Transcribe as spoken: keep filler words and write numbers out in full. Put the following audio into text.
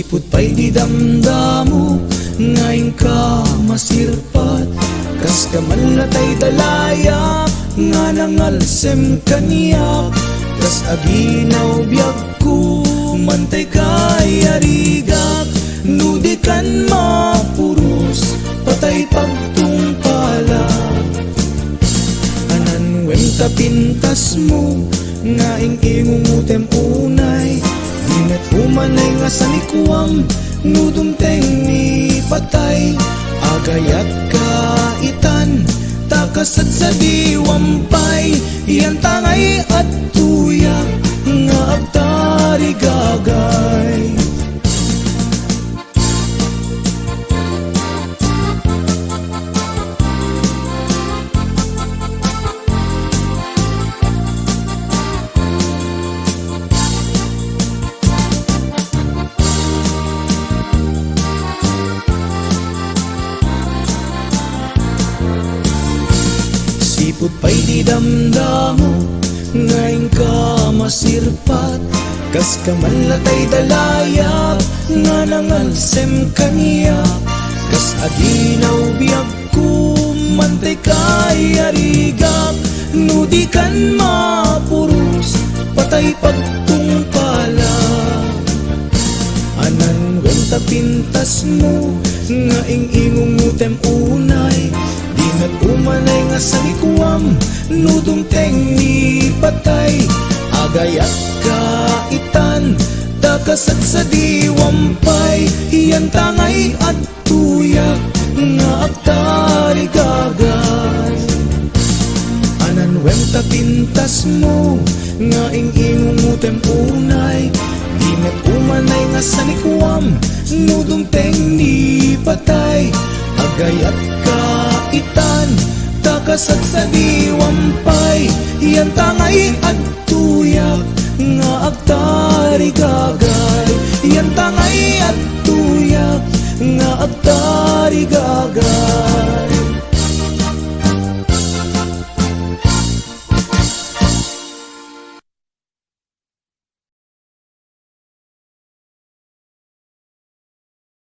Put pay ti damdamo nga inka masirpat, kas kaman latay dalayap nga nangalsem kaniak, kas aginaw biagko, mantay kay arigak, no di kan mapuros, patay pagtungpalak. Anan wen ta pintasmo nga ing-ingungotem unay, di met umanay nga sanikuam no dumteng ni patay. Agayat ka itan, ta kasadsadiwam pay, yan ta ngay adtoyak nga agtarigagay. Sipud pay ti damdamo nga inka masirpat, kas kaman latay dalayap nga nangalsem kaniak, kas aginaw biagko, mantay kay arigak, no di kan mapuros, patay pagtungpalak. Anan wen ta pintasmo nga ing-ingungotem unay, di met umanay nga sanikuam no dumteng ni patay. Agayat ka itan, ta kasadsadiwam pay, yan ta ngay adtoyak nga agtarigagay. Anan wen ta pintasmo nga ing-ingungotem unay, di met umanay nga sanikuam no dumteng ni patay. Agayat ka itan, ta kasadsadiwam pay, yan ta ngay adtoyak nga agta